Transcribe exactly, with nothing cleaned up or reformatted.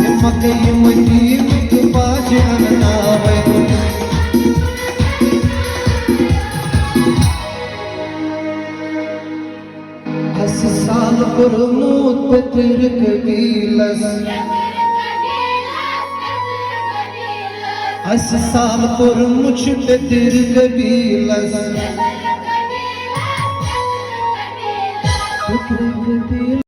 یہِ مۄکلہِ یہِ مدیٖنہٕ تہٕ باجہِ انناوے۔ اسہِ سال کوٚرمُت پیٚتٕر قبیٖلس۔ اسہِ سال کوٚرمُت چھُ پیٚتٕر قبیٖلس۔ پیٚتٕر قبیٖلس۔